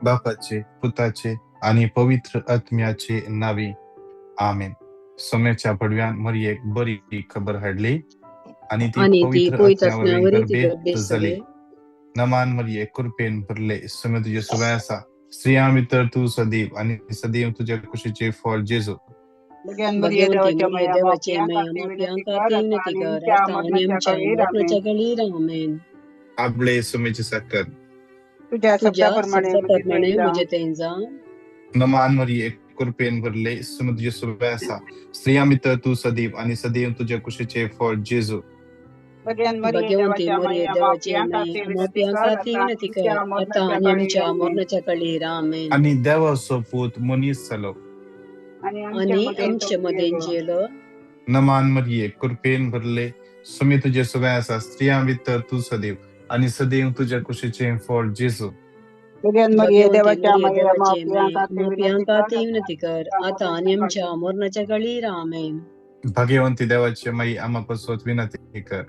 बापाचे, पुताचे आनी पवित्र आत्म्याचे नावी, आमेन. सोम्याच्या भडव्यान मरियेक बरी खबर हाडली आनी ती आनी ती पवित्र पवित्र आत्म्या वरवीं आत्म्या वरवीं ती गर्भेस्त गर्भेस्त जाली. जाली. नमान मरिये, कृपेन भरले, सोम्या तुजे सवय आसा, स्त्रियां भितर तूं सदैव आनी सदैव तुज्या कुशीचें फळ जेजू. भगवंती भगवंती मरिये मरिये देवाच्या देवाचे माया माया मापयांका मापयांका विनंती कर ती आता विनंती आनी कर आमच्या आता आनी मरणाच्या आमच्या कळीर आमेन. मरणाच्या घडीर आमेन. आपले सुमेचे साकर. तुझ्या तुझ्या शब्दाप्रमाणे म्हणजे शब्दाप्रमाणे ते म्हजें तें जावं. नमान मरिये, कृपेन भरले, सोम्या तुजे सवय आसा, स्त्रियां भितर तूं सदैव आनी सदैव तुज्या कुशीचें फळ जेजू. भगवान मरिये भगवंती देवाच्या मरिये माया देवाचे मापयांका माये ती विनंती कर मापयांका ती आता विनंती आनी कर आमच्या आता मरणाच्या आनी कळीर आमच्या आमेन. मरणाच्या कळीर आमेन. आनी देवाचो पूत मनीस जालो. आनी आमच्या आनी मदें तो आमचे मदें जियेलो. जियेलो. नमान मरिये, कृपेन भरले, सोम्या तुजे सवय आसा, स्त्रियां भितर तूं सदैव आनी सदैव तुज्या कुशीचें फळ जेजू. भगवान मरिये भगवंती देवाच्या मरिये माया देवाचे माये मापयांका ती विनंती मापयांका कर ती आता विनंती कर आमच्या आता आनी मरणाच्या आमच्या कळीर. मरणाच्या घडीर आमेन. भाग्यवंती देवाचे माई, आम्हा पासत विनंती कर.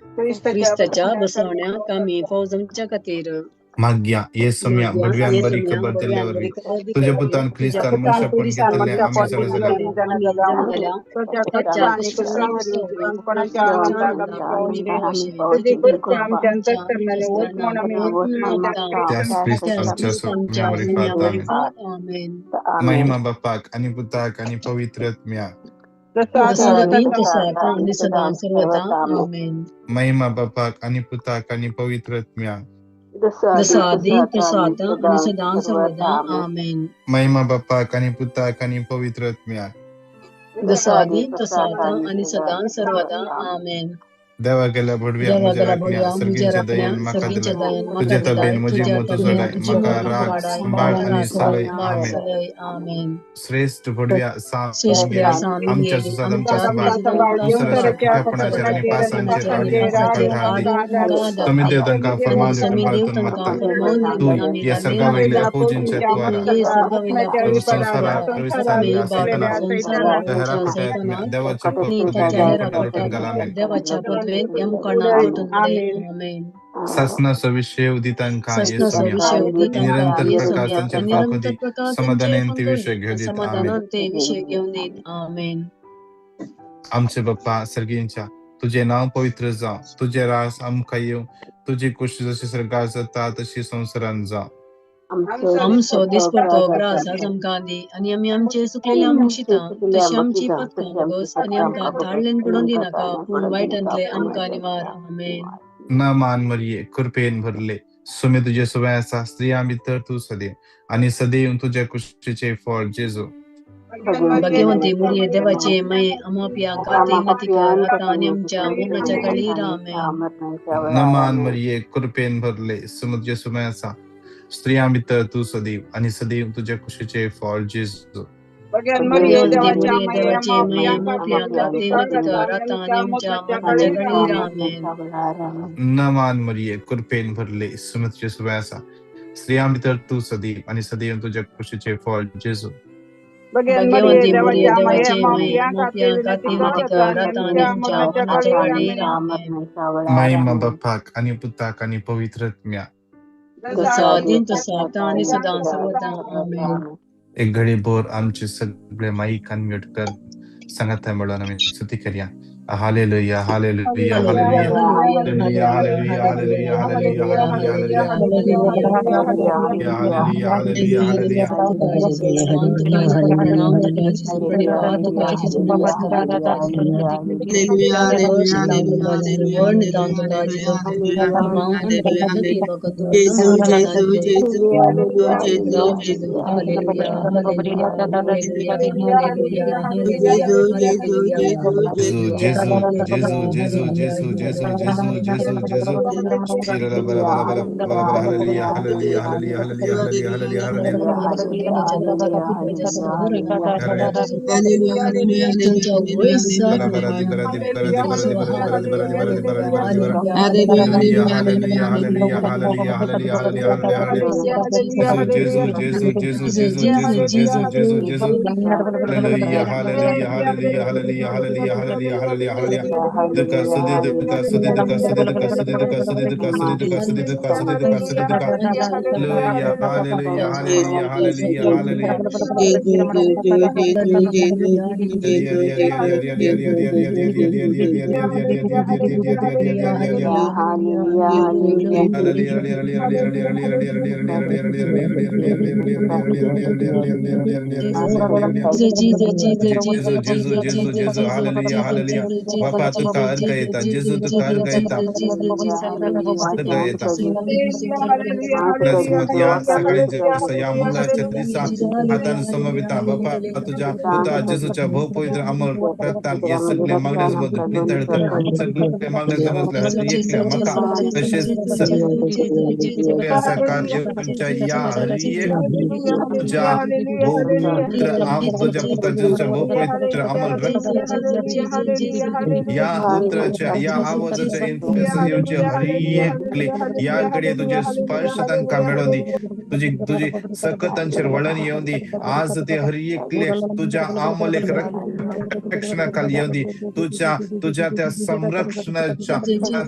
क्रिस्ताच्या क्रिस्ताच्या बसण्याक बसवण्याक आमी फौज आमच्या खातीर. मागया ये सोम्या मागया भडव्यान ये बरी सोम्या खबर दिल्ले भडव्यान बरी वरवीं खबर तुज्या दिल्ले पुतान वरवीं तुज्या क्रिस्तान पुतान मनशापण क्रिस्तान घेतिल्लें आमी मनशापण जाणा घेतिल्लें जाल्या. आमी जाणा जाल्या. ताच्या ताच्या आनी कश्टांनी क्रुसावरवीं क्रुसावरवीं जिवंतपणाच्या जिवंतपणाच्या आनंदाक आमी आनंदाक आमी पावोवंदी. पावोवचें. तुजी तुजी कृपा कृपा आमच्या आमच्या अंतस्करणांनी ओत अंतस्करणांत म्हूण आमी ओत म्हूण आमच्या आमकां त्याच क्रिस्त त्याच आमच्या क्रिस्त सोम्या आमच्या वरवीं सोम्या आमेन. वरवीं आमेन. महिमा बापाक आनी पुताक आनी पवित्र आत्म्याक. जसो जसो आदी आदी तसो तसो आतां आनी सदां सर्वदा आमेन. महिमा बापाक आनी पुताक आनी पवित्र आत्म्याक. जसो आदी तसो आतां आनी सदां सर्वदा आमेन. महिमा बापाक आनी पुताक आनी पवित्र आत्म्याक. जसो आदी तसो आतां आनी सदां सर्वदा आमेन. देवा गेल्या भडव्या देवा म्हज्या गेल्या राखण्या भडव्या म्हज्या सर्गींच्या राखण्या दयेन म्हाका सर्गींच्या दिलाय दयेन म्हाका तुज्या दिलाय तबेन म्हजी तुज्या मोत तबेन जोडाय म्हजी म्हाका मोत राख वाडाय सांबाळ म्हाका आनी राख सलय सांबाळ आमेन. सलय आमेन. श्रेश्ठ भडव्या साम श्रेश्ठ गेली सामी आमच्या गेली सुसाद आमच्या आमच्या सांबाळ सुसाद दुसऱ्याच्या आमच्या कुठ्यापणाचेर आनी पासांचेर आडी आमकां धाडली. आमकां तुमी धाडली. देव तांकां फरमान तुमी दिवन देव पाळतून तांकां मागता. फरमान तूं दिवन आमी ह्या तांणी सर्गा वयल्या अपोजींच्या द्वारा हे सर्गा वयल्या संवसारार प्रवेश सैतानाक त्या हेरा खोट्या देवाच्या नी पदवेन ताच्या हेरा यमकणां लोटून घाल आमेन. देवाच्या पदवेन यमकणां लोटून उडय आमेन. सासनाचो विशय उदितांकां ये सासनाचो सोम्या विशय उदितांकां निरंतर ये प्रकाश सोम्या तांचेर निरंतर फांकू दी प्रकाश समाधानान तांचेर ते विशय घेवं दीत आमेन. समाधानान ते विशय घेवन दीत आमेन. आमचे बाप्पा सर्गींच्या, तुझे नाव पवित्र जावं, तुझे रास आमकां येवं, तुजी कुशी जशी सर्गार जाता तशी संवसारांत जावं. आमचो दिसपडतो ग्रास आज आमकां दी आनी आमी आमचे चुकलेले बक्षिता तशी आमची पथकां भोगोस आनी आमकां ताळलेन पडून दिनाका पूण वायटांतले आमकां निवार आमेन. ना मान मरिये, कृपेन भरले, सुमे तुजे सवय आसा, स्त्रियां भितर तूं सदैव आनी सदैव तुज्या कुशीचें फळ जेजू. भाग्यवंती मरिये देवाचे माये आमा पियांका ती विनंती कर आता आनी आमच्या मरणाच्या घडीर आमेन. नमान मरिये, कृपेन भरले, सुमे तुजे सवय आसा, स्त्रियां भितर तूं सदैव आनी सदैव तुज्या कुशीचें फळ जेजू. भाग्यवंती मरिये देवाचे माये आमा पियांका ती विनंती कर आता आनी आमच्या मरणाच्या घडीर आमेन. नमान मरिये, कृपेन भरले, सुमे तुजे सवय आसा, स्त्रियां भितर तूं सदैव आनी सदैव तुज्या कुशीचें फळ जेजू. भाग्यवंती मरिये देवाचे माये आमा पियांका ती विनंती कर आता आनी आमच्या मरणाच्या घडीर आमेन. महिमा बापाक आनी पुताक आनी पवित्र आत्म्याक. जसो आदीं तसो आतां आनी सदां सर्वदा आमेन. एक घडी भर आमचे सगळे माईक अनम्यूट कर सांगात म्हणून आमी स्तुती करया. Hallelujah, hallelujah, hallelujah, hallelujah, hallelujah, hallelujah, hallelujah, hallelujah, hallelujah, hallelujah, hallelujah. Gesù, Gesù, Gesù, Gesù, Gesù, Gesù, Gesù, Gesù. Shira bara bara bara bara bara hallelujah, hallelujah, hallelujah, hallelujah, hallelujah, hallelujah, hallelujah. Bara bara di bara di bara di bara di bara di bara di bara di bara di bara di bara di bara. Hallelujah, hallelujah, hallelujah, hallelujah, hallelujah, hallelujah, hallelujah, hallelujah. Gesù, Gesù, Gesù, Gesù, Gesù, Gesù, Gesù, Gesù. Hallelujah, hallelujah, hallelujah, hallelujah, hallelujah, hallelujah, hallelujah, hallelujah, hallelujah. तुका स्तुती तुका स्तुती तुका स्तुती तुका स्तुती तुका स्तुती तुका स्तुती तुका स्तुती तुका स्तुती तुका स्तुती तुका. Hallelujah, hallelujah, hallelujah, hallelujah, hallelujah. जेजू जेजू जेजू जेजू, हालेलुया हालेलुया. बापा तुका अर्घ येता, जेजू तुका अर्घ येता, अर्घ येता. समत या सकाळी या मंगळाच्या दिसा हातान समविता बापा तुझ्या पुता जेजूच्या भोवपवित्र अमर रक्तान हे सगळे मागण्यासोबत नितळ कर. सगळे मागण्या समजल्या एकल्या मका तसेच सकाळ येऊनच्या या हर एक तुझ्या भोवपवित्र आम तुझ्या पुता जेजूच्या भोवपवित्र अमर रक्त या उतराच्या या आवाजाच्या इन्फ्लुएन्स येवचे हर एकले या घडये तुझे स्पर्श तांकां मेळोन दी, तुझी तुझी सकत तांचेर वळण येवन दी. आज ते हर एकले तुझ्या आमलेक रक्षणाखाली येवन दी. तुझ्या तुझ्या त्या संरक्षणाच्या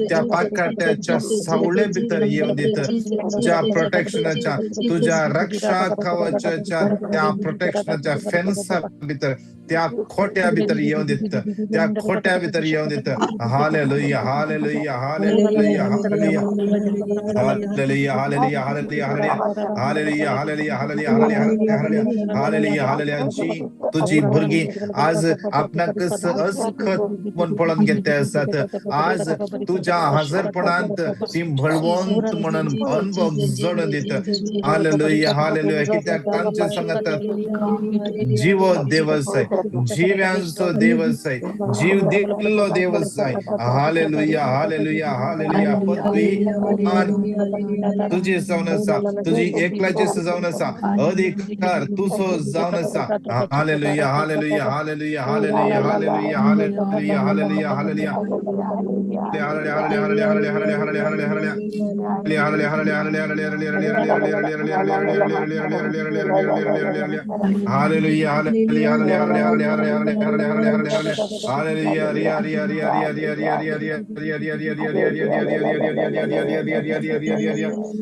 त्या पाकाट्याच्या सावळे भितर येवन दीत. तुझ्या प्रोटेक्शनाच्या तुझ्या रक्षा कवचाच्या त्या प्रोटेक्शनाच्या फेन्सा भितर त्या खोट्या भितर येवन दीत, त्या खोट्या भितर येवन दीत. Hallelujah hallelujah hallelujah hallelujah hallelujah hallelujah hallelujah hallelujah hallelujah hallelujah hallelujah hallelujah hallelujah. जी तुझी भुरगीं आज आपणाक अस्खत म्हूण पळोवन घेते आसात. आज तुझ्या हजरपणांत ती बळवंत म्हणून अनुभव जोडून दित. Hallelujah hallelujah. कित्याक तांचे सांगतात जीवो देव आसाय, जिव्यांचो देव आसाय, जीव दिल्लो देव आसाय. Hallelujah hallelujah hallelujah. पदवी मान तुझी जावन आसा, तुझी एकल्याची जावन आसा, अधिकार तुजो जावन आसा. Hallelujah hallelujah hallelujah hallelujah hallelujah hallelujah hallelujah hallelujah hallelujah hallelujah hallelujah hallelujah hallelujah hallelujah hallelujah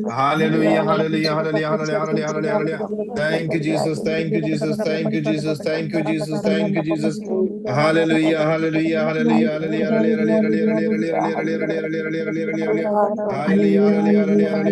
hallelujah hallelujah hallelujah hallelujah hallelujah. Thank you Jesus, thank you Jesus, thank you Jesus, thank you Jesus, thank you Jesus. Hallelujah hallelujah hallelujah hallelujah hallelujah hallelujah hallelujah hallelujah hallelujah hallelujah hallelujah hallelujah hallelujah hallelujah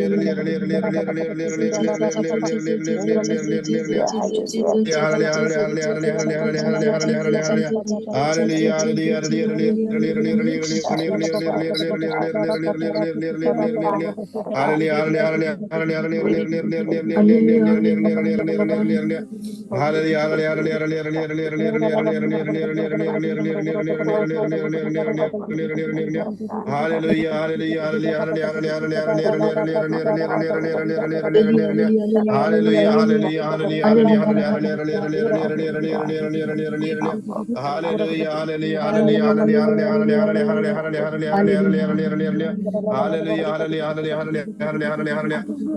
hallelujah.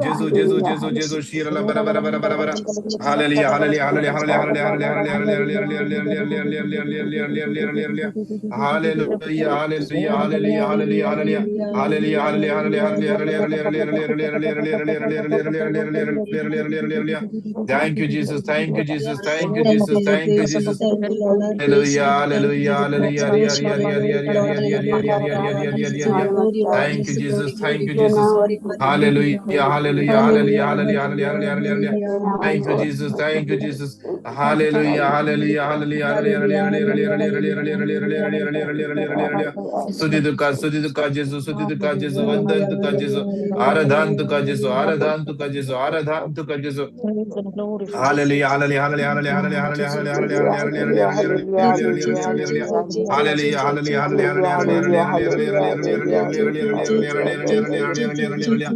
जेजू जेजू जेजू जेजू शीरला बरा बरा बरा बरा बरा. Hallelujah hallelujah hallelujah hallelujah hallelujah hallelujah hallelujah hallelujah hallelujah hallelujah hallelujah. Thank you Jesus, thank you Jesus, thank you Jesus, thank you Jesus. Hallelujah hallelujah hallelujah Thank you Jesus, thank you Jesus. Hallelujah hallelujah hallelujah hallelujah hallelujah hallelujah. Thank you Jesus, thank you Jesus. Hallelujah hallelujah hallelujah hallelujah hallelujah. स्तुति तुका, स्तुति तुका जेजू, स्तुति तुका जेजू, वंदन तुका जेजू, आराधन तुका जेजू, आराधन तुका जेजू, आराधन तुका जेजू. Hallelujah hallelujah hallelujah hallelujah hallelujah hallelujah hallelujah hallelujah hallelujah hallelujah hallelujah.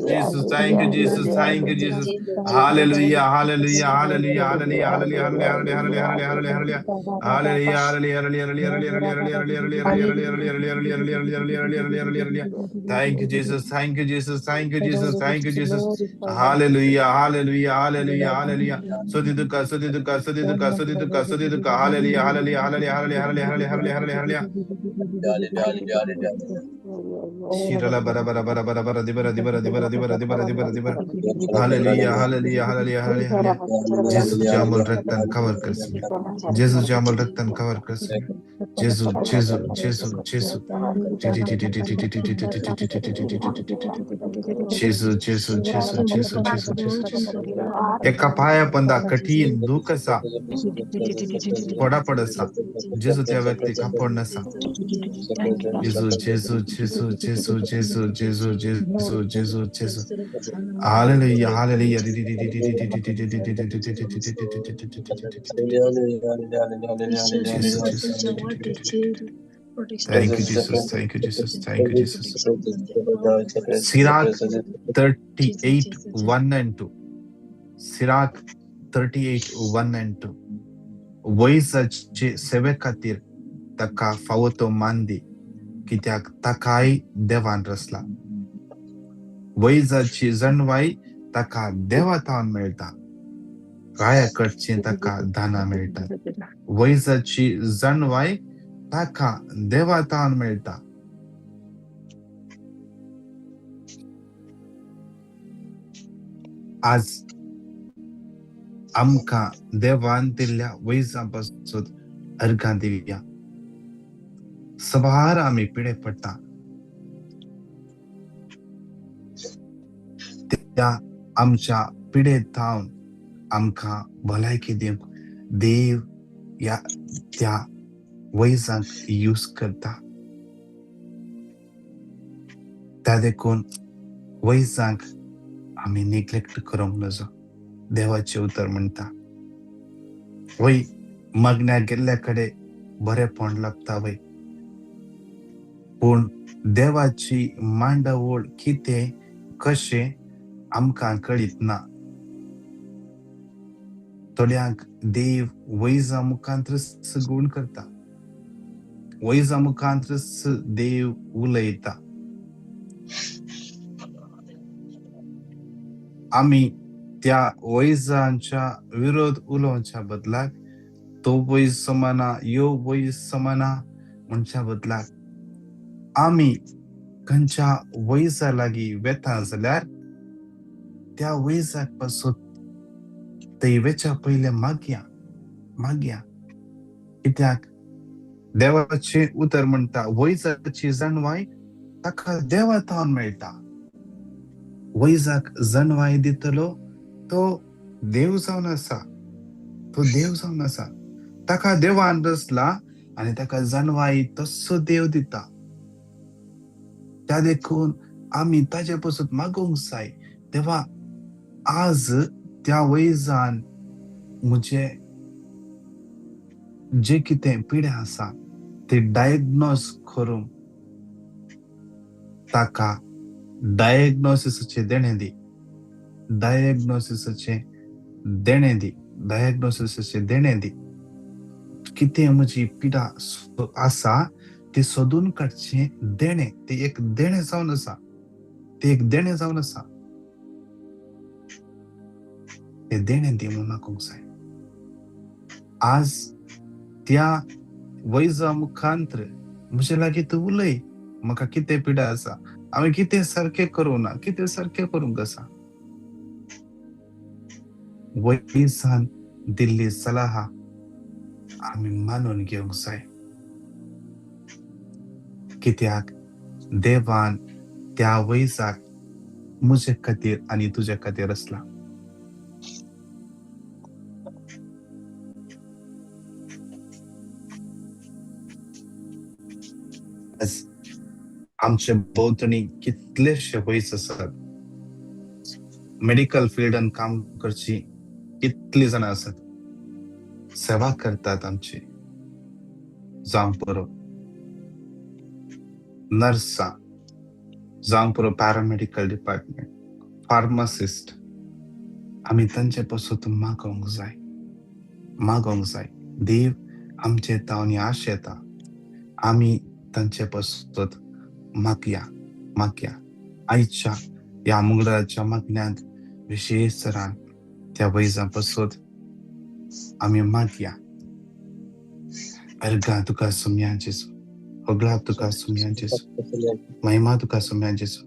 Jesus, thank you Jesus, thank you Jesus. Hallelujah hallelujah hallelujah hallelujah hallelujah hallelujah hallelujah hallelujah hallelujah hallelujah hallelujah hallelujah. Thank you Jesus, thank you Jesus, thank you Jesus, thank you Jesus. Hallelujah hallelujah hallelujah hallelujah. स्तुति तुका, स्तुति तुका, स्तुति तुका, स्तुति तुका, स्तुति तुका. Hallelujah hallelujah hallelujah hallelujah Hallelujah, hallelujah, hallelujah, hallelujah. Shirala bara bara bara bara bara dibara dibara dibara dibara dibara dibara dibara. Hallelujah, hallelujah, hallelujah, hallelujah, hallelujah. जेजूच्या अमोल रक्तान कवर कर सुने. जेजूच्या अमोल रक्तान कवर कर सुने. जेजू, जेजू, जेजू, जेजू. जेजू, जेजू, जेजू, जेजू, जेजू, जेजू, जेजू. एका पाया पंदा कठीण दुःख आसा, पडापड आसा. जेजू त्या व्यक्तीक आपोवन आसा. जेजू, जेजू, जेजू, जेजू, जेजू, जेजू, जेजू, जेजू, जेजू. Hallelujah, hallelujah. Jesus, Jesus. Thank you, Jesus. Thank you, Jesus. Thank you, Jesus. Sirach 38, 1 and 2. Sirach 38, 1 and 2. वैजाचे सेवे खातीर ताका फावो तो मान दी, कित्याक ताकाय देवान रचला. वैजाची जनवाय ताका देवा थावन मेळटा, राया कडची ताका दानां मेळटात. वैजाची जनवाय ताका देवा थावन मेळटा. आज आमकां देवान दिल्ल्या वैजां पासून अर्गां दिवया. सबार आमी पिडे पडटा त्या आमच्या पिडे थावन आमकां भलायकी दिवंक देव ह्या त्या वैजांक यूज करता. त्या देखून वैजांक आमी निग्लेक्ट करूंक नजो. देवाचें उतर म्हणटा, वय मागण्याक गेल्ल्या कडेन बरेपण लाभता वय, पूण देवाची मांडावळ कितें कशें आमकां कळीत ना. थोड्यांक देव वैजा मुखांतरच गुण करता, वैजा मुखांतरच देव उलयता. आमी त्या वैजांच्या विरोध उलोवच्या बदलाक तो वैज समाना, यो वैज समाना म्हणच्या बदलाक आमी खंयच्या वैजा लागीं वेता जाल्यार त्या वैजाक पासून थंय वेच्या पयलें मागया, मागया. कित्याक देवाचें उतर म्हणटा वैजाची जाणवाय ताका देवा थावन मेळटा. वैजाक जाणवाय दितलो तो देव जावन आसा, तो देव जावन आसा. ताका देवान रचला आनी ताका जाणवाय तस्सो देव दिता. त्या देखून आमी ताजे पासून मागूंक जाय, देवा आज त्या वैजान म्हजे जे कितें पिड्या आसा ते डायग्नोज करूंक ताका डायग्नोसिसाचें देणें दी, डायग्नोसिसाचें देणें दी, डायग्नोसिसाचें देणें दी. कितें म्हजी पिडा आसा ती सोदून काडचें देणें, तें एक देणें जावन आसा, तें एक देणें जावन आसा. तें देणें दी म्हूण मागूंक जाय. आज त्या वैजा मुखांत्र म्हजे लागीं तूं उलय, म्हाका कितें पिडा आसा, हांवें कितें सारकें करूंक ना, कितें सारकें करूंक आसा. वैजान दिल्ली सलाहा आमी मानून घेवंक जाय, कित्याक देवान त्या वैजाक म्हजे खातीर आनी तुजे खातीर आसला. आमचे भोंवतणी कितलेशे वैज आसात, मेडिकल फिल्डान काम करची कितली जाणां आसात, सेवा करतात आमची, जावं पुरो नर्सां, जावं पुरो पॅरामेडिकल डिपार्टमेंट, फार्मासिस्ट. आमी तांचे पासून मागोवंक जाय, मागोवंक जाय. देव आमचे तावनी आश येता, आमी तांचे पासून मागया, मागया. आयच्या ह्या मंगळाच्या मागण्यांत विशेश तरान त्या वैजां पासून आमी मागया. अर्घा तुका सुम्या जेजू, होगळाप तुका सुम्या जेजू, महिमा तुका सुम्या जेजू.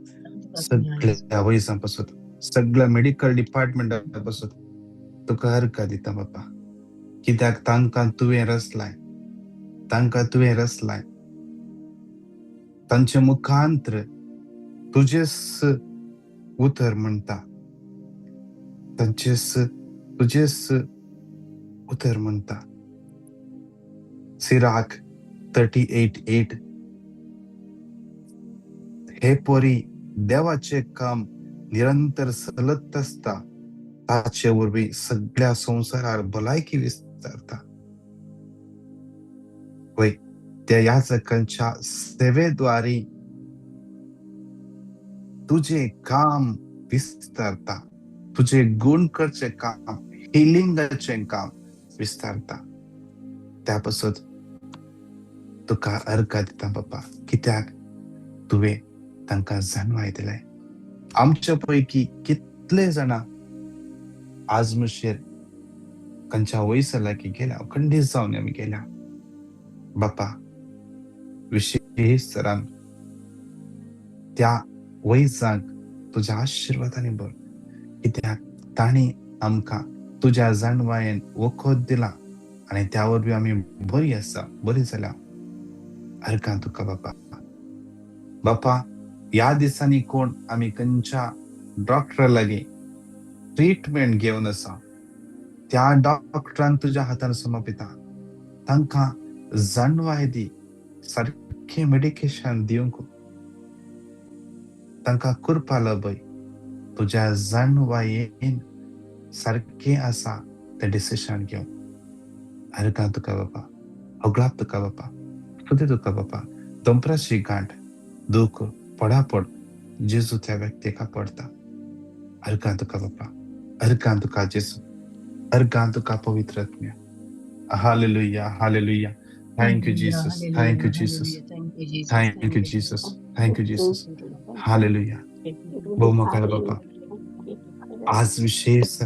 सगळ्या वयसां पासून, सगळ्या मेडिकल डिपार्टमेंटा पासून तुका अर्घा दिता बापा. कित्याक तांकां तुवें रचलाय, तांकां तुवें रचलाय, तांचे मुखांत्र तुजेच उतर म्हणटा, तांचेच तुजेच उतर म्हणटा. सिराक 38:8 हे पोरी देवाचे काम निरंतर चलत आसता, ताचे वरवीं सगळ्या संवसारार भलायकी विस्तारता. वय त्या याचकांच्या सेवेद्वारे तुझे काम विस्तारता, तुझे गुण करचे काम, हिलिंगाचे काम विस्तारता. त्या पासत तुका अर्घा दिता बापा, कित्याक तुवें तांकां जाणवाय दिलाय. आमच्या पैकी कितले जाणां आज मुशेर खंयच्या वयसा लागीं गेल्या, खंडीत जावन आमी गेल्या बापा. विशेष तरान त्या वयजांक तुज्या आशिर्वादांनी भर, कित्याक तांणी आमकां तुज्या जाणवायेन वखद दिलां आनी त्या वरवीं आमी बरी आसा, बरी जाल्या. अर्घां तुका बापा. बापा, ह्या दिसांनी कोण आमी खंयच्या डॉक्टरा लागीं ट्रिटमेंट घेवन आसा, त्या डॉक्टरान तुज्या हातान समर्पिता. तांकां जाणवाय दी, सारकें मेडिकेशन दिवंक तांकां कृपा लभय. तुज्या जाणवायेन सारकें आसा तें डिसिशन घेवन. अर्घां तुका बापा, होगळाप तुका बापा, स्तुती तुका बापा. दोंपराची गांठ, दूख, पडापड जेजू त्या व्यक्तीक पडता. अर्घां तुका बापा, अर्घां तुका जेजू, अर्घां तुका पवित्र आत्म्या. Hallelujah, hallelujah. Thank you Jesus, thank you Jesus, thank you Jesus, thank you Jesus. Hallelujah. भोवमोखार बापा, आज विशेष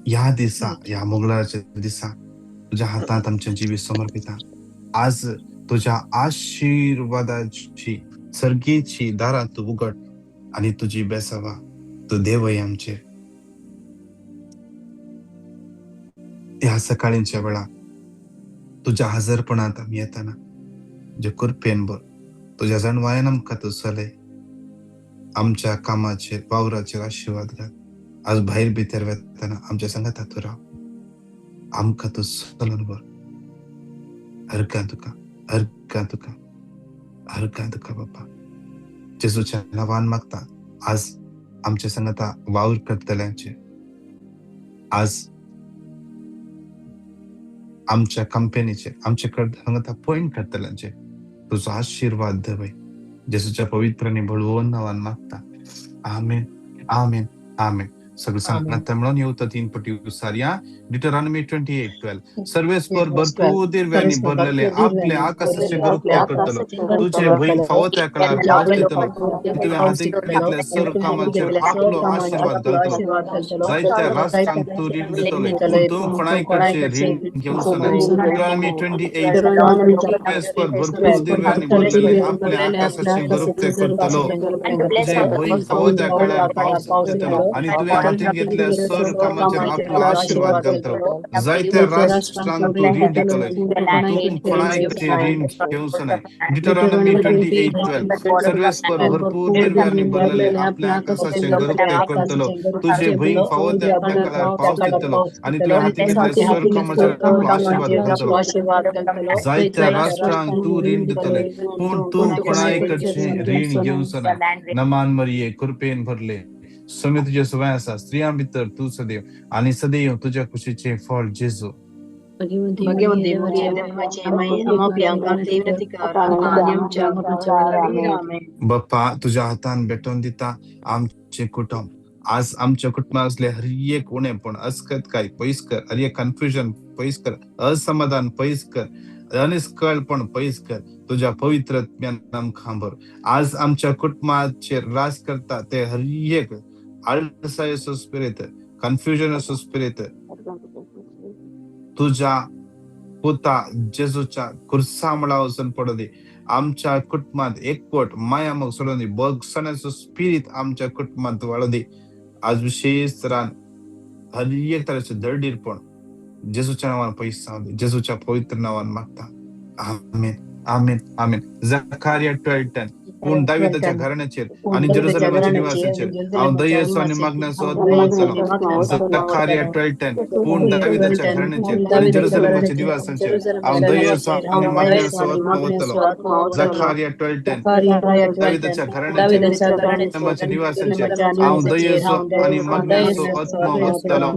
ह्या दिसा, ह्या मंगळाराच्या दिसा तुज्या हातांत आमचें जिवीत समर्पिता. आज तुज्या आशिर्वादाची सर्गेची दारां तूं उगड आनी तुजी बेसावा तूं देवय आमचेर. ह्या सकाळींच्या वेळा तुज्या हजरपणांत आमी येताना तुज्या कृपेन भर, तुज्या जाणवायेन आमकां तूं चलय. आमच्या कामाचेर, वावराचेर आशिर्वाद घाल. आज भायर भितर वतना आमच्या सांगाता तूं राव, आमकां तूं चलून व्हर. अर्घां तुका, अर्घां तुका, अर्घां तुका बापा. जेजूच्या नांवान मागता आज आमच्या सांगाता वावर करतल्यांचे, आज आमच्या कंपनीचे, आमचे सांगाता पॉयंट करतल्यांचे तुजो आशिर्वाद दवय. जेजूच्या पवित्र आनी बळवंत नांवान मागता, आमेन, आमेन, आमेन. सगळं सांगता म्हणून येवता 3 पटी उसारया. डिटरॉनॉमी 28:12 सर्वेस्पर भरपूर दिर्व्यांनी भरलेले आपले आकाशाचे गरुप्य करतलो, तुझे भंय फावो त्या काळार पावस दितलो, तुवें हातीक घेतले सर्व कामाचेर आपलो आशिर्वाद घालतलो. जायत्या राष्ट्रांक तूं रीण दितलो, पूण तूं कोणाय कडचें रीण घेवचो नाय. डिटरॉनॉमी 28 सर्वेस्पर भरपूर दिर्व्यांनी भरलेले आपले आकाशाचे गरुप्य करतलो, तुझे भंय फावो त्या काळार पावस दितलो आनी तुवें हातीक घेतल्या सर्व कामाचेर आपलो आशिर्वाद घालतलो. जायत्या राष्ट्रांक तूं रीण दितलो, तूं कोणायचें रीण घेवचो नाय. डिटरॉनॉमी 28:12 सर्वेस्पर भरपूर दिर्व्यांनी भरलेले आपल्या आकाशाचे गरुप्य करतलो, तुझे भंय फावो त्या काळार पावस दितलो आनी तुवें हातीक घेतल्या सर्व कामाचेर आपलो आशिर्वाद घालतलो. जायत्या राष्ट्रांक तूं रीण दितले, पूण तूं कोणायकडचें रीण घेवचो नाय. नमान मरिये, कृपेन भरले, स्वामी तुजे सवय आसा, स्त्रियां भितर तूं सदैव आनी सदैव तुज्या कुशीचें फळ जेजू. बाप्पा, तुज्या हातान भेटोवन दिता आमचें कुटुंब. आज आमच्या कुटुंबांत असले हर एक उणेपण, अस्कतकाय पयस कर, हर एक कन्फ्युजन पयस कर, असमाधान पयस कर, अनिस्कळपण पयस कर. तुज्या पवित्र आत्म्यान आमकां भर. आज आमच्या कुटुंबाचेर राज करता ते हर एक आळसायेचो स्पिरीत, कन्फ्युजनाचो स्पिरीत तुज्या पुता जेजूच्या खुर्सा मुळा वचून पडूं दी. आमच्या कुटुंबांत एकवट, माया मोग सोडून दी. भोगसण्याचो स्पिरीत आमच्या कुटुंबांत वाडूं दी. आज विशेष तरान हर एक तरेचें दळडीरपण जेजूच्या नांवान पयस जावं दी. जेजूच्या पवित्र नांवान मागता, आमेन, आमेन, आमेन. जकारिया 12:10. पूण दाविदाच्या घराण्याचेर आनी जेरुसलेमाच्या निवासाचेर हांव दयेचो आनी मागण्याचो आत्मो ओततलो. जकारिया 12:10. पूण दाविदाच्या घराण्याचेर आनी जेरुसलेमाच्या निवासांचेर हांव दयेचो आनी मागण्याचो आत्मो ओततलो. जकारिया 12:10. दाविदाच्या घराण्याचेर जेरुसलेमाच्या निवासांचेर हांव दयेचो आनी मागण्याचो आत्मो ओततलो.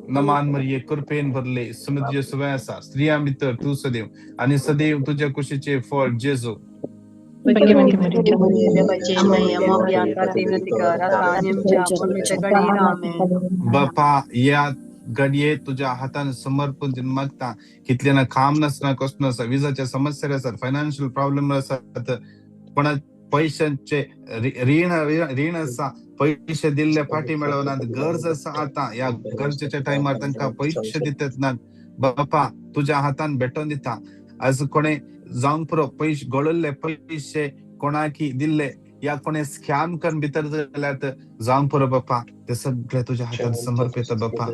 नमान मरिये, कृपेन भरले, सुमे तुजे सुवे आसा. स्त्रियां भितर तूं सदैव आनी सदैव तुज्या कुशीचे फळ जेजू. देवाची माई, आमच्या विनंती कर, आता आणि आमच्या मरणाच्या घडयेर. आमेन. बापा, या घडये तुज्या हातान समर्पण दिवन मागता. कितले ना काम नासना, कसं आसा, विजाच्या समस्या आसात, फायनान्शियल प्रॉब्लेम आसात, कोणा पैशांचे रीण रीण आसा, पैशे दिल्ले फाटी मेळनात, गरज आसा. आतां ह्या गरजेच्या टायमार तांकां पयशे दितात नात. बापा, तुज्या हातान भेटोवन दिता. आज कोणे जावंक पुरो, पयशे गळिल्ले पयशे कोणाकी दिल्ले या कोणे स्कॅम करून भितर जाल्यार जावंक पुरो बापा, ते सगळे तुज्या हातान समर्पित बापा.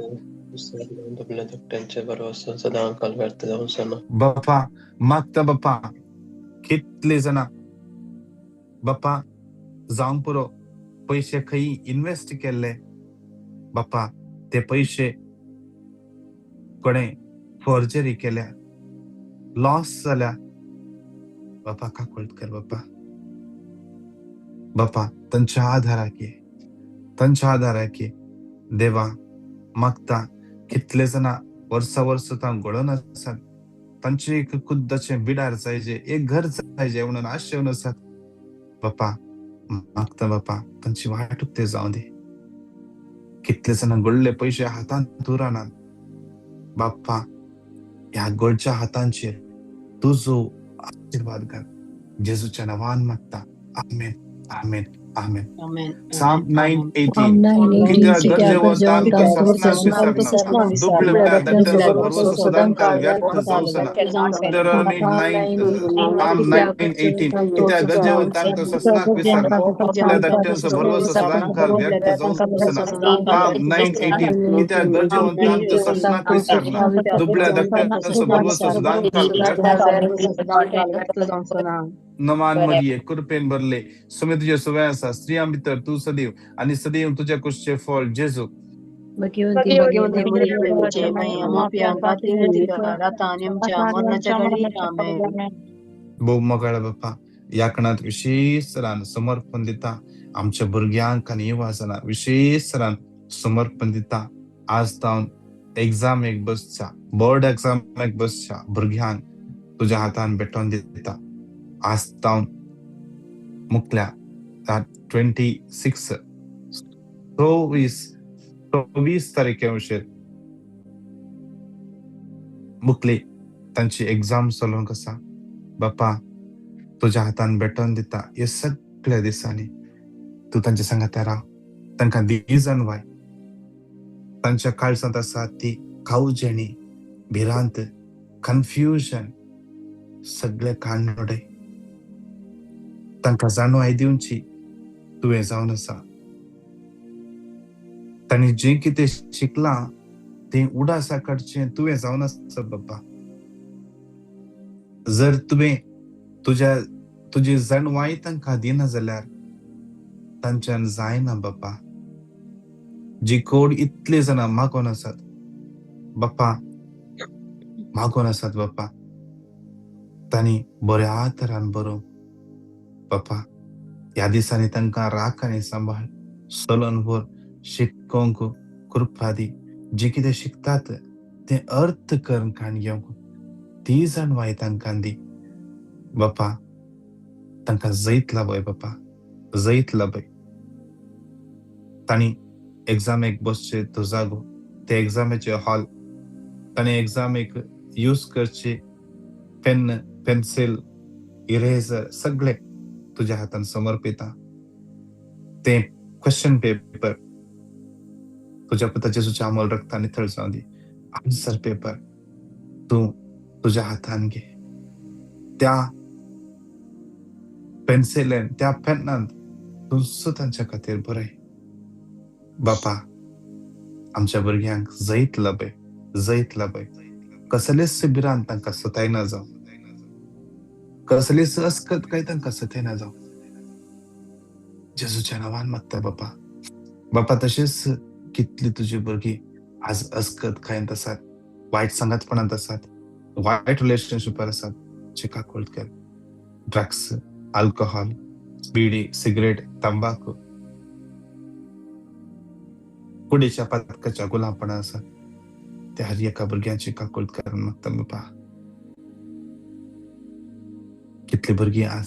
बापा, मागता बापा, कितले जाणां बापा जावंक पुरो पयशे खंय इन्वेस्ट केल्ले बापा, ते पयशे कोणे फोर्जरी केल्या, लॉस जाल्या. बापा, काकूळट कर बापा. बापा, तांच्या आधाराक ये, तांच्या आधाराक ये देवा. मागता, कितले जाणां वर्सा वर्स तां घडोवन आसात, तांचे एक खुद्दाचें बिडार जायजे, एक घर जायजे म्हणून आशेवन आसात. बापा, मागता बापा, तांची वाट उक्ते जावं दी. कितले जाणां गळले पयशे हातांत उरनात बाप्पा, ह्या गळच्या हातांचेर तुजो आशिर्वाद घाल. जेजूच्या नांवान मागता, आमेन, आमेन, आमेन. आमेन. Psalm 9:18. कित्याक गरजेवंतांक तो सासणाक विसरना, दुबळ्या धाकट्यांचो भरवंसो सदांकाळ व्यर्थ जावचो ना. Deuteronomy 9, Psalm 9:18. कित्याक गरजेवंतांक तो सासणाक विसरना, दुबळ्या धाकट्यांचो भरवंसो सदांकाळ व्यर्थ जावचो ना. Psalm 9:18. कित्याक गरजेवंतांक तो सासणाक विसरना, दुबळ्या धाकट्यांचो भरवंसो सदांकाळ व्यर्थ. नमान मरिये, कृपेन भरले, सुमे तुजे सुवे आसा. स्त्रियां भितर तूं सदैव आनी सदैव तुज्या कुशीचे फळ जेजू. भगवंती मरियेचे माई, आमच्या विनंती कर, आता आणि आमच्या मरणाच्या घडयेर. आमेन. भोव मोगाळ बापा, ह्या खणांत विशेष तरान समर्पण दिता. आमच्या भुरग्यांक आनी युवा विशेष तरान समर्पण दिता. आज तावन एग्जाम एक बसच्या, बोर्ड एग्जाम एक बसच्या भुरग्यांक तुज्या हातान भेटोवन दिता. आज तावन मुकल्या 26, 24 तारखे वशीर मुकली तांची एग्जाम चलोवंक आसा. बापा, तुज्या हातान भेटोवन दिता. हे सगळ्या दिसांनी तूं तांच्या सांगाता राव, तांकां दिजान वाय. तांच्या काळजांत आसा ती कावजेणी, भिरांत, कन्फ्युजन सगळे काडून तांकां जाणवाय दिवची तुवें जावन आसा. तांणी जें कितें शिकलां तें उडासा काडचें तुवें जावन आसा बाबा. जर तुवें तुज्या तुजी जाणवाय तांकां दिना जाल्यार तांच्यान जायना बापा. जी कोड इतले जाणां मागोन आसात बापा, मागोन आसात बापा, तांणी बऱ्या तरान बरोवंक बापा. ह्या दिसांनी तांकां राख आनी सांबाळ, चलोन व्हर, शिकोवंक कृपा दी. जें कितें शिकतात तें अर्थ करून काण घेवंक ती जाणवाय तांकां दी बापा. तांकां जैत लाभय बापा, जैत लाभय. तांणी एग्जामेक बसचे तो जागो, ते एग्जामेचे हॉल, तांणी एग्जामेक यूज करचे पेन, पेन्सिल, इरेजर सगळे तुज्या हातान समर्पिता. ते क्वेश्चन पेपर तुज्या पुता जेजूच्या अमोल रक्तान नितळ जावं दी. आन्सर पेपर तूं तुज्या हातान घे. त्या पेन्सिलेन, त्या पेनान तूंच तांच्या खातीर बरय. बापा, आमच्या भुरग्यांक जैत लाभय, जैत लाभय. कसलेच भिरांत तांकां सतायना जावं, कसलीच अस्कत काय तांकां सतायना जावं. जेजूच्या नांवान मागता बापा. बापा, तशेंच कितली तुजी भुरगीं आज अस्कत खायत आसात, वायट सांगातपणांत आसात, वायट रिलेशनशिपार आसात, चिका कोल्ड कर. ड्रग्स, अल्कोहोल, बिडी, सिगरेट, तंबाखू, कुडीच्या पातकाच्या गुलामपणा आसात, त्या हर एका भुरग्यांची काकुळट करून मागता बापा. कितली भुरगीं आज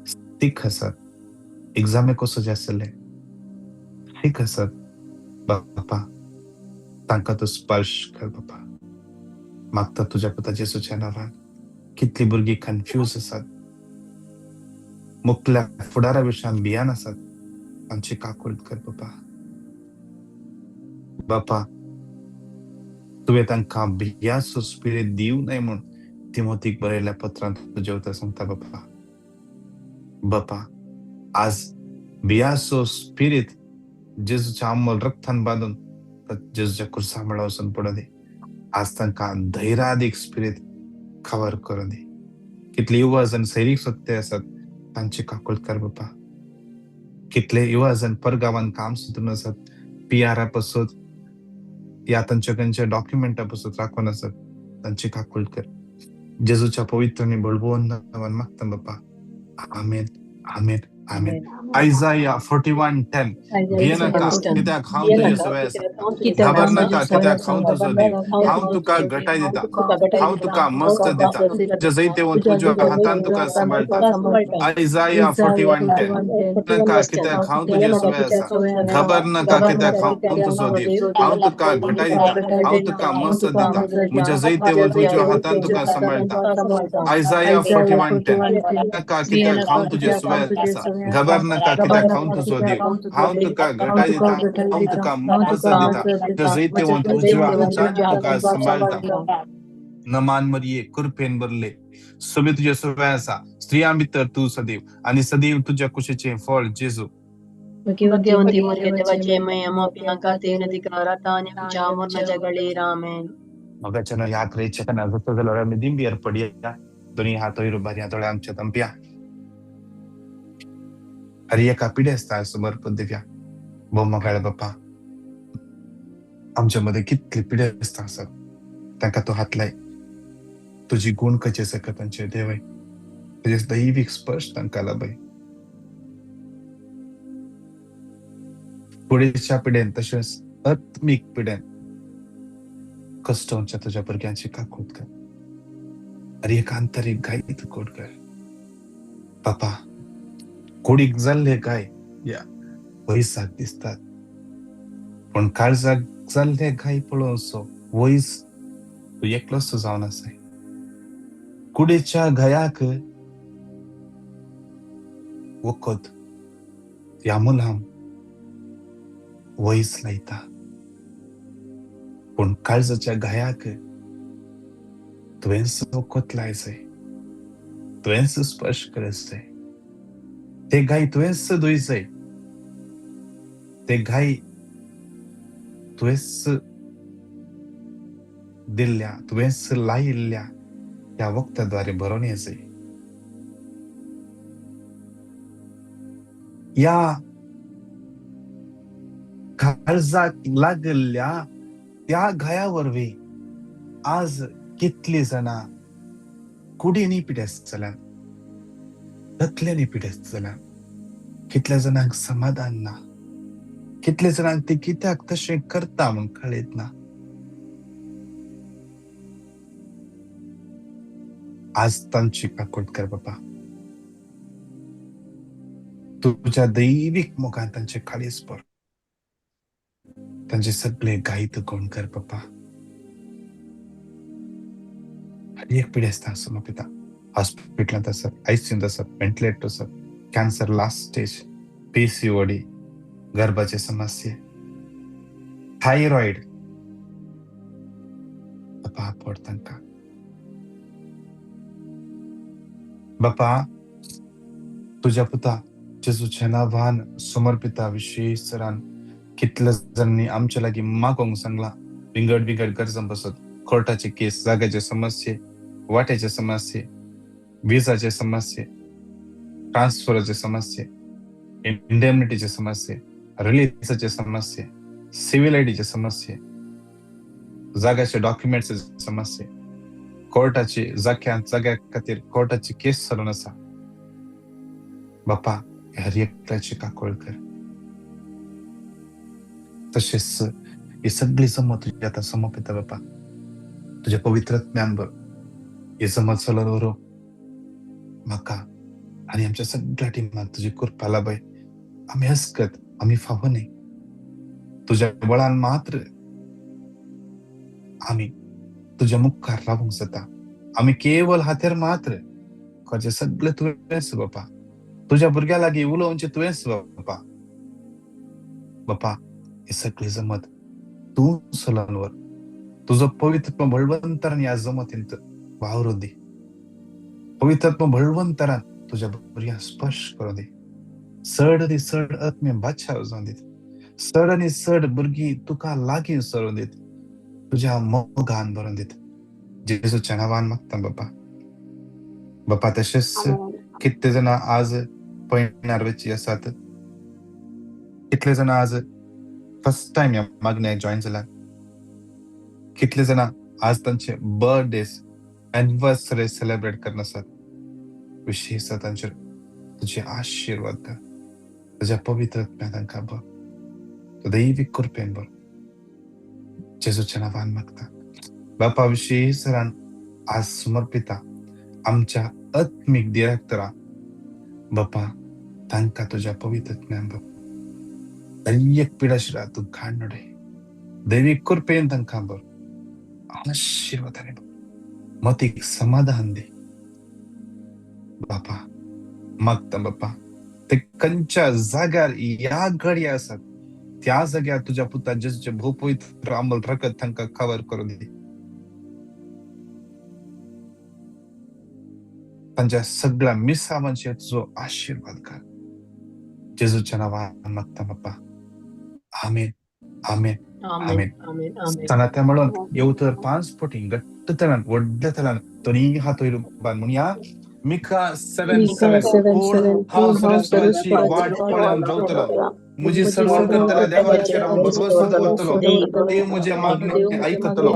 सीक आसात, एग्जामे कसो जे आसले सीक आसात बापा, तांकां तूं स्पर्श कर बापा. मागता तुज्या पुता जेजूच्या नांवान. कितली भुरगीं कन्फ्यूज आसात, मुखल्या फुडारा विशयान भियान आसात, तांची काकुळट कर बापा. बापा, तुवें तांकां भियाचो स्पिरीट दिवं न्हय म्हूण तिमोतीक बरयल्ल्या पत्रांत तुजें उतर सांगता बापा. बापा, आज भियाचो स्पिरीट जेजूच्या अमोल रक्तान बांदून जेजूच्या कुर्सा मळा वचून पडूं दी. आज तांकां धैर्यादीक स्पिरीट खबर करूं दी. कितले युवा जण सैरीक सोदते आसात, तांची काकुळट कर बापा. कितले युवा जण परगावान काम सोदून आसात, पी.आर. पासत या तांच्या खंयच्या डॉक्युमेंटा पासत राखून आसात, तांची काकुळट कर. जेजूच्या पवित्र आनी बळबोवन नांवान मागता बापा. आमेन, आमेन, आमेन. आयजाया 41:10. भियेनाका, कित्याक हांव तुजे सवय आसा. घाबर नाका, कित्याक हांव तुजो देव. हांव तुका घटाय दिता, हांव तुका मस्त दिता, तुज्या जैतेवंत उजव्या हातान तुका सांबाळटा. आयजाया 41:10. नाका, कित्याक हांव तुजे सवय आसा. घाबर नाका, कित्याक हांव तुजो देव. हांव तुका घटाय दिता, हांव तुका मस्त दिता, म्हज्या जैतेवंत उजव्या हातान तुका सांबाळटा. आयजाया 41:10. नाका, कित्याक हांव तुजे सवय आसा. घाबर नाका, कित्याक हांव तुजो देव. हांव तुका घटाय दिता, हांव तुका मस्त दिता, तुज्या जैतेवंत उजव्या हातान तुका सांबाळटा. नमान मरिये, कृपेन भरले, सगळे तुजे सवय आसा. स्त्रियां भितर तूं सदैव आनी सदैव तुज्या कुशीचें फळ जेजू. भाग्यवंती मरिये, देवाची माय, आम्हा पाप्यां खातीर विनंती कर आता आनी आमच्या मरणाच्या घडयेर. आमेन. मगाच्यान ह्या क्रेच्या जसो जाल्यार आमी दिंबियर पडया. दोनी हात वयर उबारया, दोळे आमचे तंपया. हर एका पिडेस्ताक समर्पण दिवया. भोव मोगाळ बापा, आमच्या मदें कितली पिडेस्तां आसात, तांकां तूं हात लाय. तुजी गुण कचे सकत तांचे देवय, तुजे दैवीक स्पर्श तांकां लाभय. कुडीच्या पिडेन तशेंच आत्मीक पिडेन कश्टवच्या तुज्या भुरग्यांची काकूट कर. आनी एक आंतरीक गाय तूं गोड कर बापा. कुडीक जाल्ले गाय या वयसाक दिसतात, पूण काळजाक जाल्ले गाय पळोवचो वयस तूं एकलोच जावन आसाय. कुडीच्या घायाक वखद ह्या मुलाम वयस लायता, पूण काळजाच्या घायाक तुवेंच वखद लायचें, तुवेंच स्पर्श करचें, ते घाय तुवेंच धुयचें, ते घाय तुवेंच दिल्ल्या, तुवेंच लायिल्ल्या त्या वखदाद्वारे भरोन येचें. ह्या काळजाक लागल्ल्या त्या घाया वरवीं आज कितली जाणां कुडींनी पिडेस्त जाल्यात, तकल्यांनी पिडेस्त जाल्यात. कितल्या जाणांक समाधान ना, कितल्या जाणांक ती कित्याक तशें करता म्हूण कळयत ना. आज तांची काकूट कर बापा. तुझ्या दैवीक मोगान तांचे काळीज भर, तांचे सगळे घाय तूं कोण कर बापा. आनी एक पिडेस्तांक समर्पिता, हॉस्पिटलांत आसत, आयसीयूंत आसत, व्हेंटिलेटर आसत, कॅन्सर लास्ट स्टेज, पीसीओडी, गर्भाचे समस्ये, थायरॉयड, बापा पड तांकां. बापा, तुज्या पुता जेजूच्या नांवान समर्पिता. विशेष तरान कितल्या जाणांनी आमच्या लागीं मागोंक सांगलां विंगड विंगड गरजां पासत, कोर्टाचे केस, जाग्याचे समस्ये, वाट्याचे समस्ये, विजाचे समस्ये, ट्रान्सफराचे समस्ये, इंडेमनिटीचे समस्ये, रिलीजाचे समस्ये, सिव्हिल आयडीचे समस्ये, जाग्याचे डॉक्युमेंट्सचे समस्ये, कोर्टाची जाग्या जाग्या खातीर कोर्टाची केस चलून आसा. बापा, हर एकल्याची काकूळ कर. तशेंच ही सगळी जमत तुजी आतां समर्पिता बापा, तुज्या पवित्र ज्ञान भर ही जमत चलत व्हरूं म्हाका आनी आमच्या सगळ्या टिमाक तुजी कृपा लाभय. आमी हसकत, आमी फावो न्ही, तुज्या बळान मात्र आमी तुज्या मुखार रावूंक जाता. आमी केवल हातेर मात्र करचें सगळें तुवेंच बापा. तुज्या भुरग्या लागीं उलोवचें तुवेंच बापा. बापा, ही सगळी जमत तूं चलोवन व्हर. तुजो पवित्र बळवंतरान ह्या जमतींत वावरून दी. पवित्र बळवंतरान तुज्या भुरग्यांक स्पर्श करून दी. चड आनी चड आत्मीय बादशाह जावन दीत. चड आनी चड भुरगीं तुका लागीं सरून दीत. तुज्या मोगान भरून दीत. जेजूच्या नांवान मागता बापा. बापा, तशेंच कितले जाणां आज पयणार वचची आसात, कितले जाणां आज फर्स्ट टायम ह्या मागण्याक जॉयन जाल्यात, कितले जाणां आज तांचे बर्थडेज, एनिवर्सरी सेलिब्रेट करना आसात, विशेष तांचेर तुजे आशिर्वाद कर. तुज्या पवित्र आत्म्या तांकां भर, दैवीक कृपेन भर. जेजूच्या नांवान मागता बापा. विशेष आज समर्पिता आमच्या आत्मीक डिरेक्टरा बापा, तांकां तुज्या पवित्र ज्ञान भर. दैवीक पिडाशिरा तूं काडून उडय. दैवीक कृपेन तांकां भर, आशिर्वादांनी भर, मतीक समाधान दी बापा. मागता बापा, ते खंयच्या जाग्यार ह्या घडये आसात त्या जाग्यार तुज्या पुता जेजूचे भोव पवित्र अमल रगत तांकां कवर करून दी. तांच्या सगळ्या मिसावांचेर तुजो आशिर्वाद घाल. जेजूच्या नांवान मागता बापा, आमेन, आमेन, आमेन. आमेन, आमेन. सांगात्या म्हणून येव तर 5 पटी घट्ट तरान व्हडल्या तरान दोनी हात वयर उबारून म्हणया, मिका 7 मिका 7, 7 पूण 7, हांव पूण हांव सरस्वराची वाट सरस्वराची पळोवन रावतलो, म्हजी सर्वण करतल्या देवाचेर हांव भरवंसो दवरतलो, देव म्हजें मागणें आयकतलो.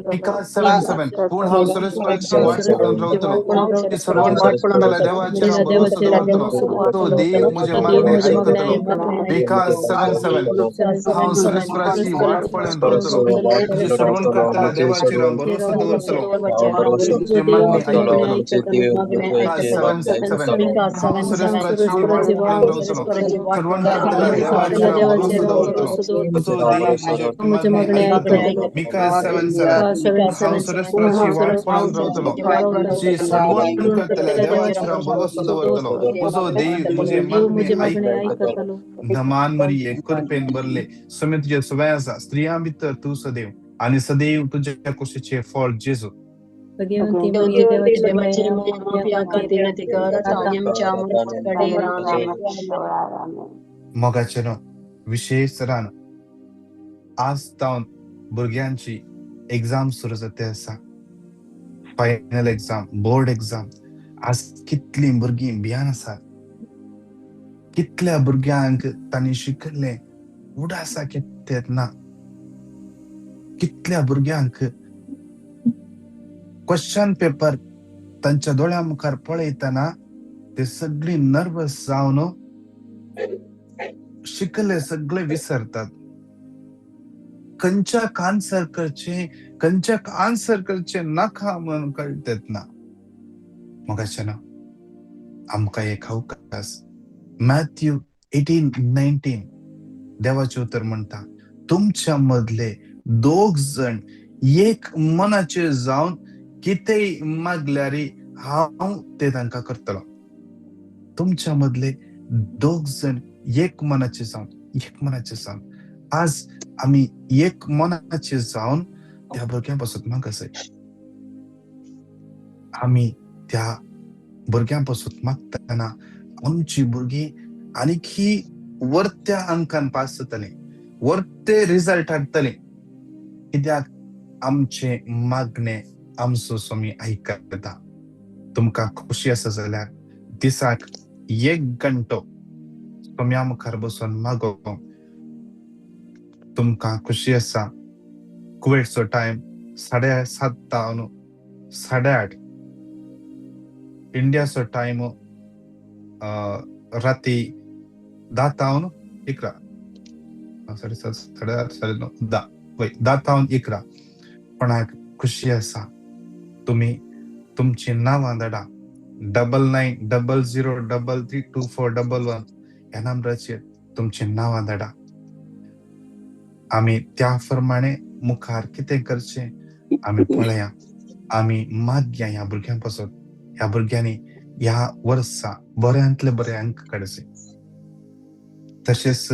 मिका 7 7, पूण हांव सरस्वराची वाट पळोवन रावतलो, म्हजी सर्वण करतल्या देवाचेर हांव भरवंसो दवरतलो, तो देव म्हजें मागणें आयकतलो. मिका 7 7, हांव सरस्वराची वाट पळोवन रावतलो, म्हजी सर्वण करतल्या देवाचेर हांव भरवंसो दवरतलो, म्हजें मागणें आयकतलो. मिका 7 7, हांव सरस्वराची वाट पळोवन रावतलो, सर्वण करतल्या देवाचेर हांव भरवंसो दवरतलो, तो देव म्हजें मागणें आयकतलो. मिका 7 7, हांव सरस्वराची वाट पळोवन रावतलो, म्हजी सर्वण करतल्या देवाचेर हांव भरवंसो दवरतलो, म्हजो देव म्हजें मागणें आयकतलो. धमान मरिये, कृपेन भरले, स्वामी तुजे सवय आसा, स्त्रियां भितर तूं सदैव आनी सदैव तुज्या कुशीचें फळ जेजू. भगवंती मरिये, देवाचे माया, खातीर विनंती कर आतां आनी आमच्या मरणा कडेन. आमेन. मोगाचे न्हू, विशेष तरान आज जावन भुरग्यांची एग्जाम सुरू जाता आसा, फायनल एग्जाम, बोर्ड एग्जाम. आज कितलीं भुरगीं भियान आसात, कितल्या भुरग्यांक तांणी शिकयल्लें उडासाक येत ना, कितल्या भुरग्यांक क्वेश्चन पेपर तांच्या दोळ्या मुखार पळयतना ते सगळीं नर्वस जावन शिकले सगळे विसरतात. खंयच्याक आन्सर करचें, खंयच्याक आन्सर करचें नाका म्हणून कळटेत ना. मोगाचे ना, आमकां एक अवकाश मॅथ्यू 18:19 देवाचें उतर म्हणटा, तुमच्या मदले दोग जण एक मनाचे जावन कितेंय मागल्यार हांव ते तांकां करतलो. तुमच्या मदले दोग जण एक मनाचे जावन, एक मनाचे जावन, आज आमी एक मनाचे जावन त्या भुरग्यां पासून मागसय आमी त्या भुरग्यां पासून मागतना आमची भुरगीं आणखी वरत्या अंकान पास जातली, वरते रिजल्ट हाडटली, कित्याक आमचे मागणे आमचो स्वामी आयकता. तुमकां खुशी आसा जाल्यार दिसाक एक घंटो स्वाम्या मुखार बसून मागोवंक तुमकां खुशी आसा. कुवेटचो टायम 7:30 जावन 8:30, इंडियाचो टायम राती 10 जावन 11, 7:30 8:30 9:30 10, वय 10 जावन 11. कोणाक खुशी आसा तुमी तुमची नांवां धाडा 9900 33 24 11 ह्या नंबराचेर तुमची नांवां धाडा. आमी त्या प्रमाणे मुखार कितें करचें आमी पळया. आमी मागया ह्या भुरग्यां पासून, ह्या भुरग्यांनी ह्या वर्सा बऱ्यांतले बरे अंक काडचे. तशेंच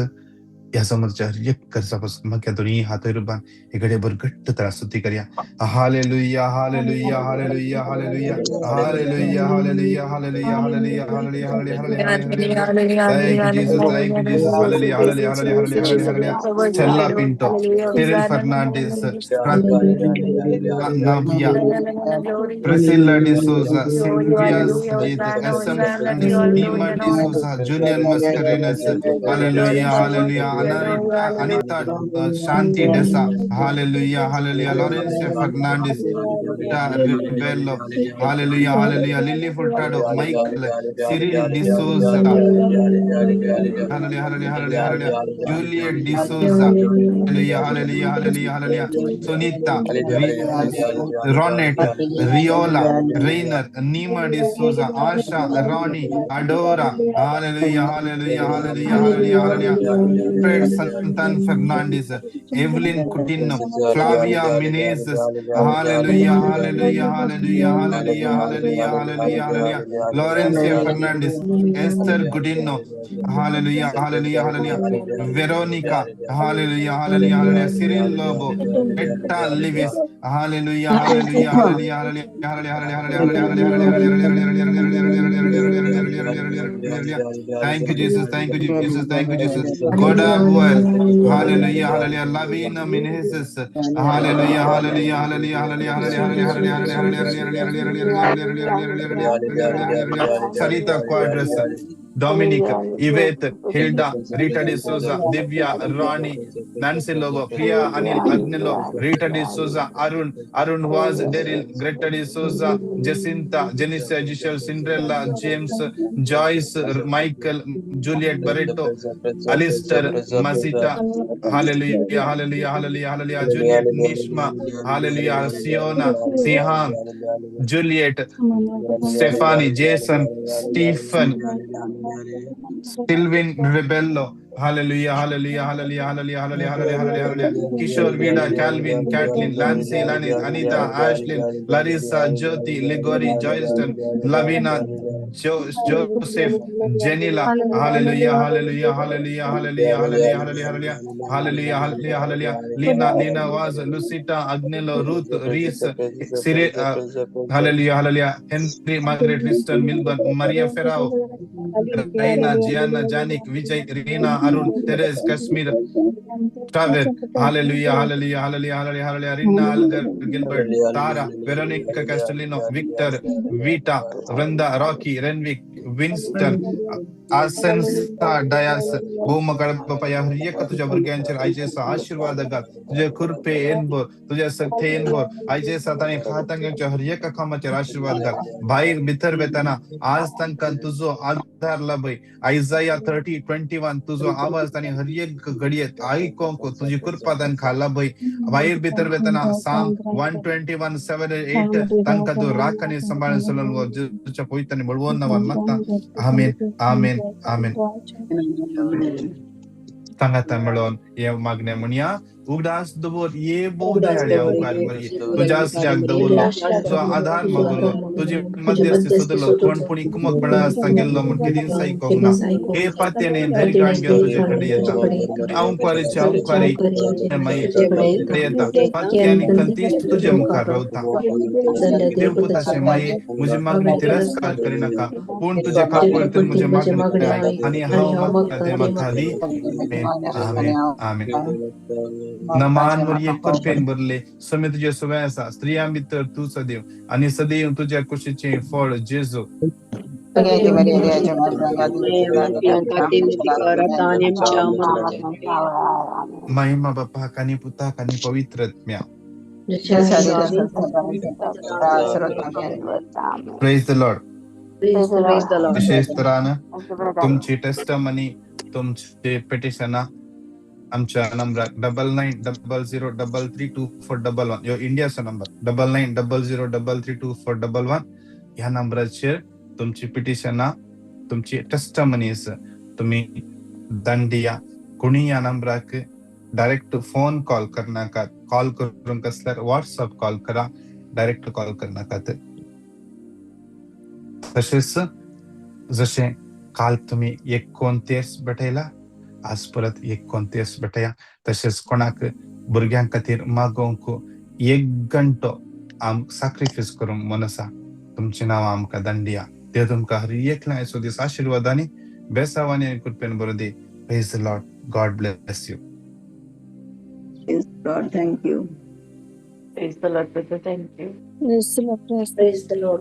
ह्या समजच्या हर एक गरजा पासून मागया. दोनी हात रुपान हे घडये भर घट्ट तरा स्तुती करया. Hallelujah hallelujah hallelujah hallelujah hallelujah hallelujah hallelujah hallelujah hallelujah hallelujah hallelujah. Thank you Jesus, thank you Jesus. Hallelujah hallelujah hallelujah hallelujah hallelujah. Stella Pinto, Cyril Fernandes, Navya, Priscilla D'Souza, Sylvia Sajid, S.M. Fernandes, Nima D'Souza, Julian Mascarenas, Hallelujah, Hallelujah, Anarita, Anita, Shanti Desa, Hallelujah, Hallelujah, Laurencia Fernandes, Rita Rebello, Hallelujah, Hallelujah, Lily Furtado, Michael, Cyril D'Souza, Hallelujah, Hallelujah, Hallelujah, Hallelujah, Juliet D'Souza, Hallelujah, Hallelujah, Hallelujah, Hallelujah, Sunita, Ronet, Riola, Rainer, Nima D'Souza, Asha, Ronnie, Adora, Hallelujah, Hallelujah, Hallelujah, Hallelujah, Hallelujah, Fred Santan Fernandez, Evelyn Coutinho, Flavia Menezes, Hallelujah, Hallelujah, Hallelujah, Hallelujah, Hallelujah, Hallelujah, Hallelujah, Laurencia Fernandez, Esther Coutinho, Hallelujah, Hallelujah, Hallelujah, Veronica, Hallelujah, Hallelujah, Hallelujah, Cyril Lobo, Etta Lewis, Hallelujah, Hallelujah, Hallelujah, Hallelujah, Hallelujah, Hallelujah, Hallelujah, Hallelujah. Thank you, Jesus. Thank you, Jesus. Thank you, Jesus. Goda Buel. Hallelujah, Hallelujah. Lavina Menezes. Hallelujah, Hallelujah, Hallelujah, Hallelujah, Hallelujah, Hallelujah, Hallelujah, Hallelujah, Hallelujah, Hallelujah. Sarita Quadras, Dominic, Yvette, Hilda, Rita D'Souza, Divya, Rani, Nancy Lobo, Priya, Anil, Agnello, Rita D'Souza, Arun, Arun Vaz, Daryl, Greta D'Souza, Jacinta, Jenisa, Giselle, Cinderella, James, Joyce, Michael, Juliet Barreto, Alistair, Masita, Hallelujah, Hallelujah, Hallelujah, Hallelujah, Juliet, Nishma, Hallelujah, Siona, Sihan, Juliet, Stephanie, Jason, Stephen, Sylvain Rebello, Hallelujah, Hallelujah, Hallelujah, Hallelujah, Hallelujah, Hallelujah, Hallelujah, Hallelujah, Kishore, Vida, Calvin, Kathleen, Lancy, Lanis, Anita, Ashlyn, Larissa, Jyoti, Ligori, Joyston, Lavina, Joseph, Janila, Hallelujah, Hallelujah, Hallelujah, Hallelujah, Hallelujah, Hallelujah, Hallelujah, Hallelujah, Hallelujah, Hallelujah, Lina, Lina Vaz, Lucita, Agnello, Ruth, Reese, Sire, Hallelujah, Hallelujah, Henry, Margaret, Winston, Milburn, Maria Ferrao, Raina, Gianna, Janik, Vijay, Reena, Arun, Therese, Kashmir, Traver, Hallelujah, Hallelujah, Hallelujah, Hallelujah, Hallelujah, Rina, Algar, Gilbert, Tara, Veronica Castellino, Victor, Vita, Vrinda, Rocky, Renwick, Winston, आसनसा Dias, भूमगड बापा, ह्या हर एका तुझ्या भुरग्यांचेर आयचे आशीर्वाद घाल. तुझे कृपे येनभर, तुझ्या शक्ती येनभर आयचे ताणी हातान घेवच्या हर एका कामाचेर आशीर्वाद घाल. भायर भितर वेतना आज तांकां तुजो आधार लाभय. आयजाया 30:21 तुजो आवाज ताणी हर एक घडयेत आयकोंक तुजी कृपा तांकां लाभय. भायर भितर वेतना साम 121:7-8 तांकां तूं राख आनी सांबाळून चलोवन जेजूच्या पवित्र आनी बळवंत नांवान मागता. आमेन, आमेन, आमेन. सांगाता मेळोन हे मागणें म्हणया. उगडास दवर ये भोव दयाळी उपकार मरे तुझ्या आसल्याक दवरलो तुजो आधार मागलो तुजे मध्यस्थी सोदलो कोण पुणी कुमक मेळा आसतना गेल्लो म्हूण केदींच आयकोंक ना. हे पात्याने धैर्य घेवन तुजे कडेन येता. हांव कुवारी माये येता. पातकी आनी खंतीश्ट तुजे मुखार रावता. देवपुताचे माये म्हजी मागणी तिरस्कार करिनाका पूण तुजे काकुळटेन म्हजें मागणें आयक आनी हांव मागता तें म्हाका दी. आमेन आमेन आमेन. नमान मरिये कृपेन भरले स्वामी तुजे सवय आसा. स्त्रियां भितर तूं सदैव आनी सदैव तुज्या कुशीचें फळ जेजू. महिमा बापाक आनी पुताक आनी पवित्र आत्म्या. Praise the Lord. विशेष तरान तुमची टेस्टमनी तुमची पिटिशनां आमच्या नंबराक 9900332411 ह्यो इंडियाचो नंबर 9900332411 ह्या नंबराचेर तुमची पिटिशनां तुमची टेस्टमनीज तुमी दांडिया. कोणी ह्या नंबराक डायरेक्ट फोन कॉल करनाकात. कॉल करूंक आसल्यार वॉट्सअप कॉल करा, डायरेक्ट कॉल करनाकात. तशेंच जशें काल तुमी 29 भेटयला आज परत 29 भेटया. तशेंच कोणाक भुरग्यां खातीर मागोवंक 1 घंटो आम साक्रिफायस करूंक मन आसा तुमचीं नांवां आमकां दांडिया. देव तुमकां हर एकल्या आयचो दीस आशिर्वादांनी बेसावानी आनी कृपेन बरो दी. Praise the Lord. God bless you. Praise the Lord. Thank you. Praise the Lord, brother. Thank you. Praise the Lord. Praise the Lord.